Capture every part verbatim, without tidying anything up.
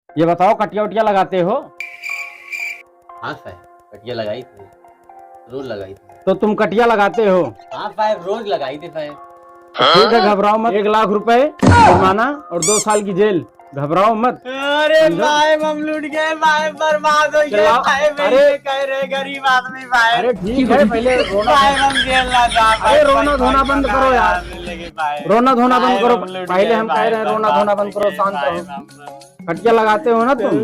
ये बताओ, कटिया उटिया लगाते हो? हाँ साहब, कटिया लगाई थी, रोज लगाई थी। तो तुम कटिया लगाते हो? हाँ साहब, रोज लगाई थी साहब। ठीक है, घबराओ मत, एक लाख रुपए जुर्माना और दो साल की जेल। घबराओ मत। अरे समझो? साहब, हम लूट गए साहब, बर्बाद हो गए चलाओ। साहब, अरे ऐसे कह रहे गरीब आदमी साहब। अरे ठीक है, पहले रोना साहब, हम जेल ना जा पाए, अरे रोना भाई, धोना भाई, बंद करो यार। रोना धोना बंद करो। पहले हम कह रहे हैं, रोना धोना बंद करो, शांत रहो। कटिया लगाते हो ना तुम?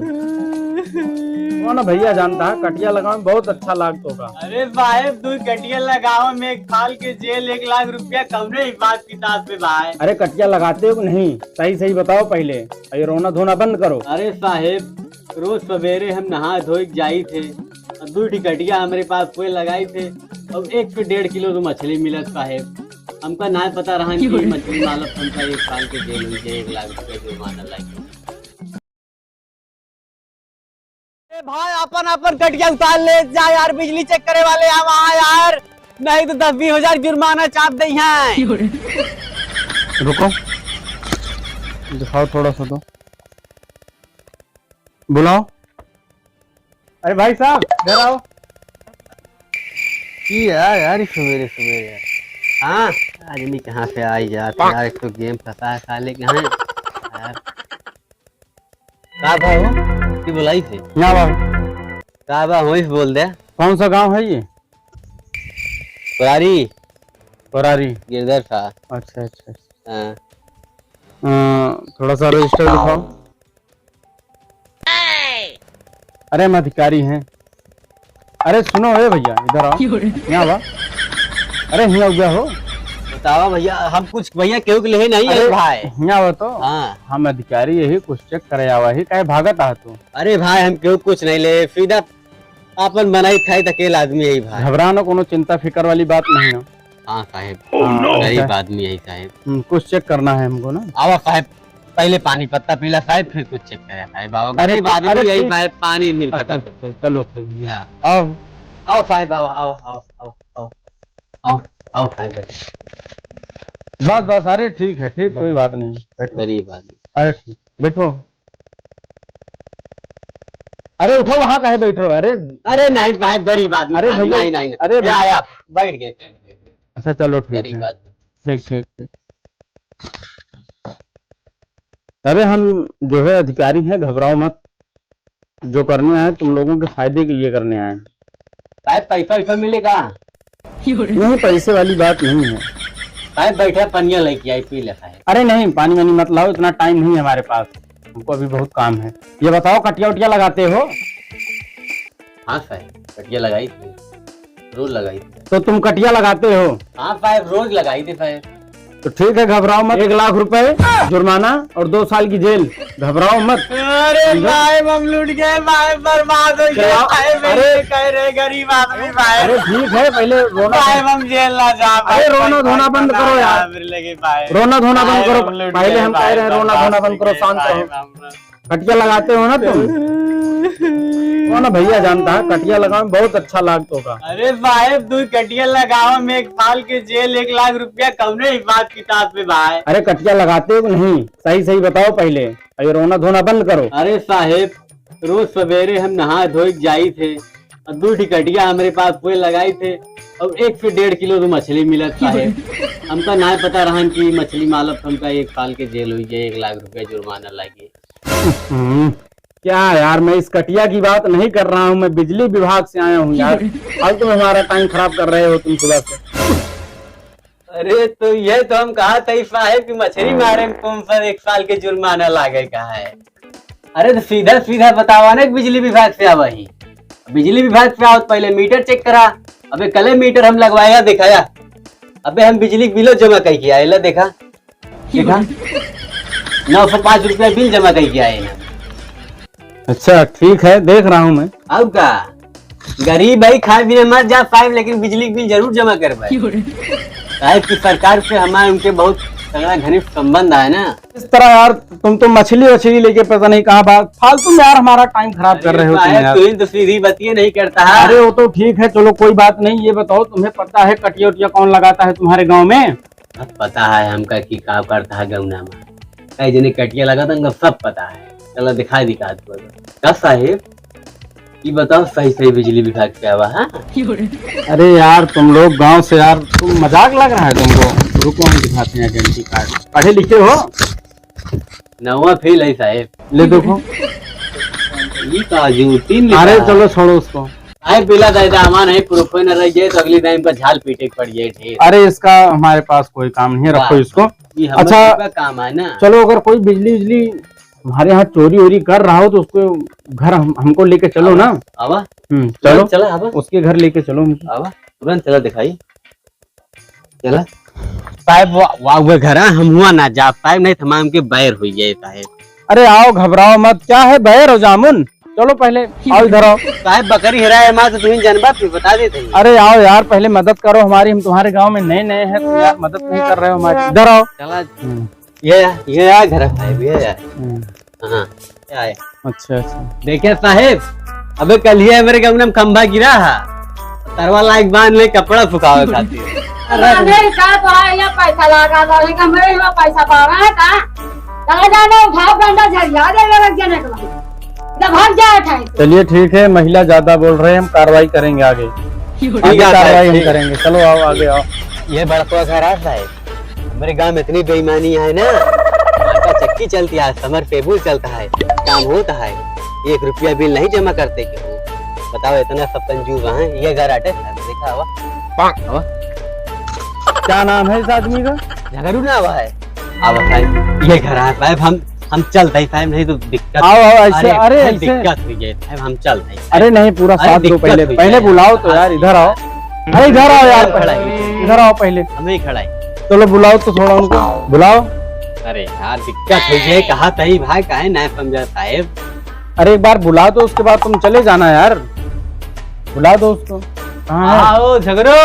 कौन भैया जानता है, कटिया लगावे में बहुत अच्छा लागत होगा। अरे साहेब, तू कटिया लगावे में एक साल के जेल, एक लाख रुपया कौने हिसाब किताब पे भाई? अरे कटिया लगाते हो कि नहीं, सही सही बताओ पहले। अरे रोना धोना बंद करो। अरे साहेब, रोज सवेरे हम नहा धोई के जाई थे और दू ठी कटिया हमरे पास कोई लगाई थे और एक से डेढ़ किलो तो मछली मिलत साहेब। हमका ना पता रहा कि मछली मालक हमका एक साल के जेल हुई जाए, एक लाख रुपया जुर्माना लगे। ए भाई, अपन अपन कटिया उतार ले जा यार, बिजली चेक करे वाले आवा यार, नहीं तो दस बीस हजार जुर्माना चाप दे हैं। रुको, दिखाओ थोड़ा सा तो। बुलाओ। अरे भाई साहब, इधर आओ। की यार, यार, ई सुबेरे सुबेरे यार। हाँ, आदमी कहाँ से आई जात यार, एक तो गेम फंसा है साले के, हाँ यार। का बा हो? की बुलाई थे? यहाँ बा। का बा हो, इस बोल दे। कौन सा गांव है ये? कोरारी। कोरारी। गिरधर था। अच्छा, अच्छा, अच्छा। हाँ। अ, थोड़ा सा रजिस्टर दिखाओ। अरे, हम अधिकारी हैं। अरे, सुनो, ए भैया, इधर आओ। क्यों रे? यहाँ बा। अरे, हियाँ उगा हो। बतावा भैया, हम कुछ भैया केहू के लिए नहीं है अरे, भाई। हियाँ बा तो। हाँ। हम अधिकारी यही कुछ चेक करे आवा ही, काहे भागत आ तू? अरे भाई, हम केहू कुछ नहीं ले, सीधा आपन बनाई खाई त अकेला आदमी है भाई। घबरा न, कोनो चिंता फिकर वाली बात नहीं है। हाँ साहेब, हाँ, गरीब आदमी है साहेब। हम्म, कुछ चेक करना है हमको ना। आवा साहेब, पहले पानी पत्ता पीला साहेब, फिर कुछ चेक करे साहेब। आवा, अरे, गरीब आदमी अरे, है ठीक। साहेब, पानी नहीं अच्छा, पता। अच्छा, चलो, चलो, हाँ। आओ। आओ साहेब, आओ, आओ, आओ, आओ, आओ। आओ, आओ साहेब, बैठो। बस, बस, अरे ठीक है, ठीक, कोई बात नहीं, बैठो। गरीब आदमी। अरे ठीक, बैठो। अरे उठो, वहाँ काहे बैठ रहे हो? अरे अरे नहीं भाई, गरीब आदमी अरे भाई, भैया, नहीं, नहीं, नहीं। अरे या, भैया। या, बैठ गए। अच्छा चलो ठीक गरीब है। आदमी। ठीक, ठीक, ठीक। अरे हम जो है अधिकारी हैं, घबराओ मत, जो करने आए तुम लोगों के फायदे के लिए करने आए। साहब पैसा वैसा मिलेगा? नहीं, पैसे वाली बात नहीं है। साहब बैठे, पनिया लेके आई, पी ले साहब। अरे नहीं, पानी वानी मत लाओ, इतना टाइम नहीं है हमारे पास, हमको अभी बहुत काम है। ये बताओ, कटिया उटिया लगाते हो? हाँ साहब, कटिया लगाई थी, रोज लगाई थी। तो तुम कटिया लगाते हो? हाँ साहब, रोज लगाई थी साहब। तो ठीक है, घबराओ मत, एक लाख रुपए जुर्माना और दो साल की जेल, घबराओ मत। अरे समझो? साहब, हम लूट गए साहब, बर्बाद हो गए चलाओ। साहब, अरे ऐसे कह रहे गरीब आदमी भाई। अरे ठीक है, पहले रोना साहब, हम जेल ना जा अरे पाए, रोना भाई, धोना बंद करो यार। मेरे लगे भाई। रोना धोना बंद साहब, करो, हम लूट पहले गए हम कह रहे हैं, भाई, रोना धोना बंद करो, शांत रहो। साहब, हम कटिया लगाते हो ना तुम? कौन भैया जानता है, कटिया लगावे में बहुत अच्छा लागत होगा। अरे साहेब, तू कटिया लगावे में एक साल के जेल, एक लाख रुपया कौने हिसाब किताब पे भाई? अरे कटिया लगाते हो कि नहीं, सही सही बताओ पहले। अरे रोना धोना बंद करो। अरे साहेब, रोज सवेरे हम नहा धोई के जाई थे और दू ठी कटिया हमरे पास कोई लगाई थे और एक से डेढ़ किलो तो मछली मिलत साहेब। हमका ना पता रहन कि मछली मालक हमका एक साल के जेल हुई जाए, एक लाख रुपया जुर्माना लगे। हम्म, क्या यार, मैं इस कटिया की बात नहीं कर रहा हूँ, मैं बिजली विभाग से आया हूँ यार। फालतू में हमारा टाइम खराब कर रहे हो तुम सुबह से। अरे तो ये तो हम कहा था इस साहेब की मछली मारे में कौन सा एक साल के जुर्माना लागे का है। अरे तो सीधा सीधा बतावा ना कि बिजली विभाग से आवा ही। बिजली विभाग से आओ तो पहले मीटर चेक करा। अबे कले मीटर हम लगवाया दिखाया। अबे हम बिजली बिलो जमा करके आए ला देखा। देखा, नौ सौ पाँच रुपया बिल जमा करके आए हैं। अच्छा, ठीक है, देख रहा हूँ मैं। अब का? गरीब है, खाए पीने मत जा पाए, लेकिन बिजली बिल जरूर जमा कर पाए। क्यों रे? काहे कि सरकार से हमारे उनके बहुत तगड़ा घनिष्ठ संबंध है ना। इस तरह यार, तुम तो मछली वछली लेके पता नहीं कहाँ भाग, फालतू में यार हमारा टाइम खराब कर रहे हो तुम यार। तू ही तो सीधी बतिये नहीं करता है। अरे वो तो ठीक है, चलो कोई बात नहीं। ये बताओ, तुम्हें पता है कटिया उटिया कौन लगाता है तुम्हारे गाँव में? सब पता है हमका कि का करता है गौना में। कई जने कटिया लगाता है, हमका सब पता है। चला दिखाई दी का। का साहेब, ये बताओ, सही सही बिजली विभाग क्या हुआ है? अरे यार, तुम लोग गांव से यार, तुम मजाक लग रहा है तुमको। रुको, हम दिखाते हैं आइडेंटिटी कार्ड। पढ़े लिखे हो? नवा फेल है साहेब। ले देखो। ये का जो तीन अरे लिखा है। चलो, छोड़ो उसको। आए पीला दादा, हमार नहीं प्रूफ न रह जाए तो अगली टाइम पर झाल पीटे के पड़ जाए ढेर। अरे, इसका हमारे पास कोई काम नहीं है, रखो वाह। इसको। ये हमारे अच्छा, का काम है ना। चलो, अगर कोई बिजली उजली हमारे यहाँ चोरी वोरी कर रहा हो तो उसको घर हम, हमको लेके चलो ना। आवा। हम्म, चलो। चला, आवा। उसके घर लेके चलो हमको। आवा, तुरंत चला दिखाई। चला। साहेब, वा, वा, वे घर है, हम हुआ ना जा पाए, नहीं तो हम के बैर हो जाए साहेब। अरे आओ, घबराओ मत, क्या है बैर हो जामुन? चलो पहले, आओ इधर आओ। साहेब, बकरी हेराए हमार तो तुम जनबा, फिर बता देते हैं। अरे आओ यार, पहले मदद करो हमारी, हम तुम्हारे गांव में नए नए हैं, तुम यार मदद नहीं कर रहे हो हमारी। इधर आओ। चला। हम्म। ये, ये आ घर है साहेब, ये आ। हम्म। हाँ, ये आए। अच्छा, अच्छा। देखे साहेब, अबे कल ही मेरे गाँव में खंभा गिरा है, तरवा लायक बांध ले कपड़ा सुखावे खातिर। अरे नहीं, का तो है, ये पैसा लगा था, लेकिन मेरे यहाँ पैसा पा रहा है का? चला जाना, उठाओ डंडा झरिया दे लग जाने के बाद। जब भाग जाए थे। चलिए ठीक है, महिला ज्यादा बोल रहे हैं, हम कार्रवाई करेंगे आगे। ठीक आगे है, कार्रवाई हम ठीक। करेंगे। चलो आओ, आगे आओ। ये बड़कवा घर आ साहेब। हमारे गांव में इतनी बेईमानी है ना, आटा चक्की चलती है, समर टेबुल चलता है, काम होता है, एक रुपया बिल नहीं जमा करते क्यों? बताओ, इतना सब कंजूस है। ये घर आटे, देखा हवा? हवा? क्या नाम है इस आदमी का? झगड़ू ना हुआ है। अब बताइए, ये घर आ साहेब, हम हम चलते हैं साहेब, नहीं तो दिक्कत। आओ, आओ, ऐसे, अरे, अरे, भाई, ऐसे। दिक्कत हुई है साहेब, हम चलते हैं। अरे नहीं, पूरा अरे, साथ दो दिक्कत पहले, हुई पहले है। बुलाओ तो यार, इधर आओ। अरे, इधर आओ यार, हम खड़ा है। इधर आओ पहले। हम ही खड़ा है। चलो, बुलाओ तो थोड़ा उनको, बुलाओ। अरे यार, दिक्कत हुई है, कहा तही भाई, काहे ना समझा साहेब? अरे, एक बार बुला दो, उसके बाद तुम चले जाना यार, बुला दो उसको। कहाँ है? आओ झगड़ू।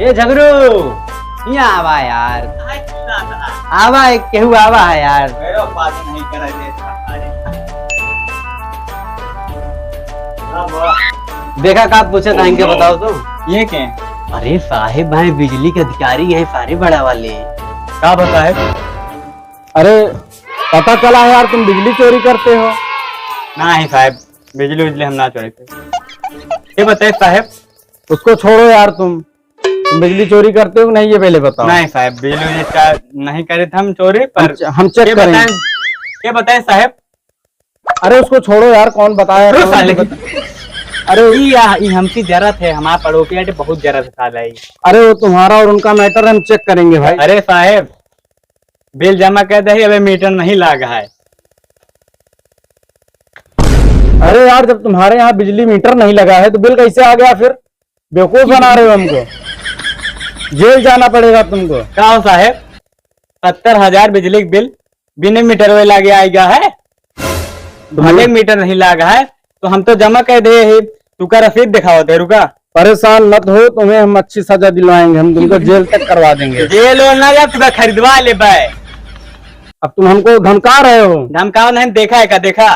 ए झगड़ू, यहाँ आवा यार। आवा, एक केहू आवा है यार। मेरे पास नहीं करे दे। देखा का पूछे था, इनके बताओ तो। ये क्या है? अरे साहेब भाई, बिजली के अधिकारी हैं सारे बड़ा वाले। का बताए? अरे पता चला है यार, तुम बिजली चोरी करते हो। नहीं साहेब, बिजली उजली हम ना चोरी करते। ये बताए साहेब। उसको छोड़ो यार तुम। तुम बिजली चोरी करते हो कि नहीं, ये पहले बताओ। नहीं साहेब, बिजली उजली चा-, नहीं करे थे हम चोरी, पर हम चे-, हम चेक ये करेंगे। बताएं, ये बताएं साहेब। अरे उसको छोड़ो यार, कौन बताया, अरे कौन साले। नहीं बता-, अरे ई या, ई हमसे जरत है, हमारा पड़ोसी है, बहुत जरत है साला ई। अरे वो तुम्हारा और उनका मैटर है, हम चेक करेंगे भाई। अरे साहेब, बिल जमा कर दे, अबे मीटर नहीं लागा है। अरे यार, जब तुम्हारे यहाँ बिजली मीटर नहीं लगा है तो बिल कैसे आ गया फिर? बेवकूफ बना रहे हो हमको, जेल जाना पड़ेगा तुमको। का हो साहेब, सत्तर हजार बिजली के बिल बिना मीटर वे लागे आएगा है, भले मीटर नहीं लागा है तो हम तो जमा कर दे है, तुका रसीद दिखाओ दे, रुका। परेशान मत हो, तुम्हें हम अच्छी सजा दिलवाएंगे, हम तुमको जेल तक करवा देंगे। जेल वेल ना जा, तुका खरीदवा ले बाय। अब तुम हमको धमका रहे हो। धमकाओ नहीं, देखा है का, देखा?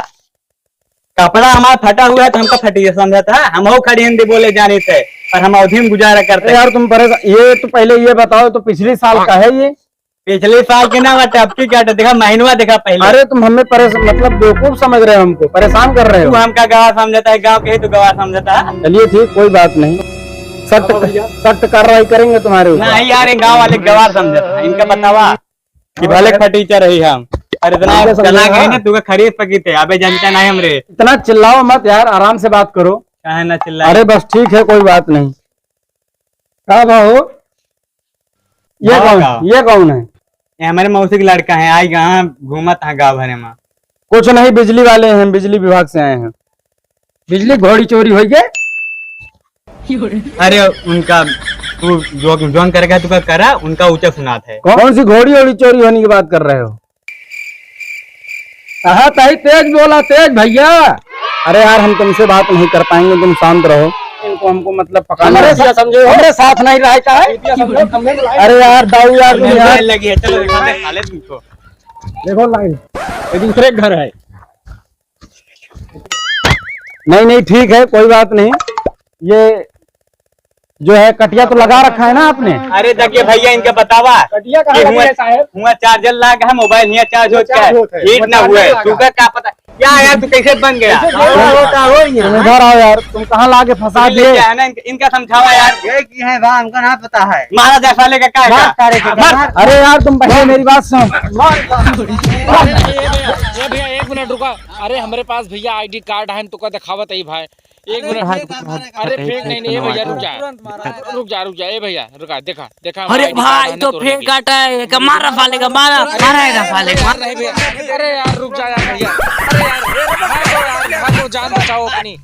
कपड़ा हमारा फटा हुआ है तो हमका फटिया समझता है? हम हो खड़ी हिंदी बोले जानी थे, पर हम अवधी में गुजारा करते अरे हैं। यार तुम परेशान, ये तो पहले ये बताओ तो पिछले साल का है ये? पिछले साल के ना बटे, अब की क्या देखा, महीनवा देखा पहले। अरे तुम हमें परेशान, मतलब बेवकूफ समझ रहे हो हमको, परेशान कर रहे तू हो। हमका गवार समझता है, गांव के ही तू गवार समझता है। चलिए ठीक, कोई बात नहीं, सख्त, हाँ भैया। सख्त कार्रवाई करेंगे तुम्हारे ऊपर। नहीं यार, ये गांव वाले गवार समझता है, इनका बतावा। कि भले फटीचर रही हम, और इतना हमको समझा चला गए ना। ना, तुका खरीद पकी थे, अबे जनता नहीं हमरे। इतना चिल्लाओ मत यार, आराम से बात करो। काहे ना चिल्लाए? अरे बस ठीक है, कोई बात नहीं। का बा हो? ये गाँव कौन, का? ये कौन है? ये हमारे मौसी के लड़का है, आई गाँव घूमत है गाँव भरे में। कुछ नहीं, बिजली वाले हैं, बिजली विभाग से आए हैं। बिजली घोड़ी चोरी होई गए? अरे उनका, तू जो, जोन करेगा तू का करा, उनका ऊंचा सुनात है। कौन सी घोड़ी ओड़ी चोरी होने की बात कर रहे हो? कहा ताई तेज बोला, तेज भैया। अरे यार, हम तुमसे बात नहीं कर पाएंगे, तुम शांत रहो। इनको हमको मतलब पकड़ना हमारे है। साथ समझे हो? हमारे साथ नहीं रहा है, क्या है? अरे यार, दाऊ यार, तुम यार। लगी है, चलो दिखाते हैं साले तुमको। देखो लाइन, ये दूसरे घर है। नहीं, नहीं, ठीक है, कोई बात नहीं। ये जो है कटिया तो लगा रखा है ना आपने? अरे देखिए भैया, इनका बतावा कटिया कहाँ कि लगे हुआ, है साहब? हुआ चार्जर लाग है, मोबाइल हियाँ चार्ज होत है, हीट ना हुआ है। तुका का पता? क्या यार, तू कैसे बन गया? तुम इधर आओ यार, तुम कहाँ लाके फंसा दिए? क्या है ना, इनका, इनका समझावा यार। ये की है बा, हमका ना पता है। मारा जा साले का, का है? मार सारे के, मार। अरे यार, तुम पहले मेरी बात सुन। ए भैया, एक मिनट रुका। अरे हमरे पास भैया आईडी कार्ड है, तुका दिखावत है भाई। एक मिनट। अरे फेंक नहीं, नहीं, ए भैया रुक जा, रुक जा, रुक जा, ए भैया रुका, देखा, देखा, अरे भाई, तो फेंक काटा है, का मारा साले का, मारा, मारा है ना साले का। अरे यार, रुक जा यार भैया, अरे यार, भागो यार, भागो, जान बचाओ अपनी।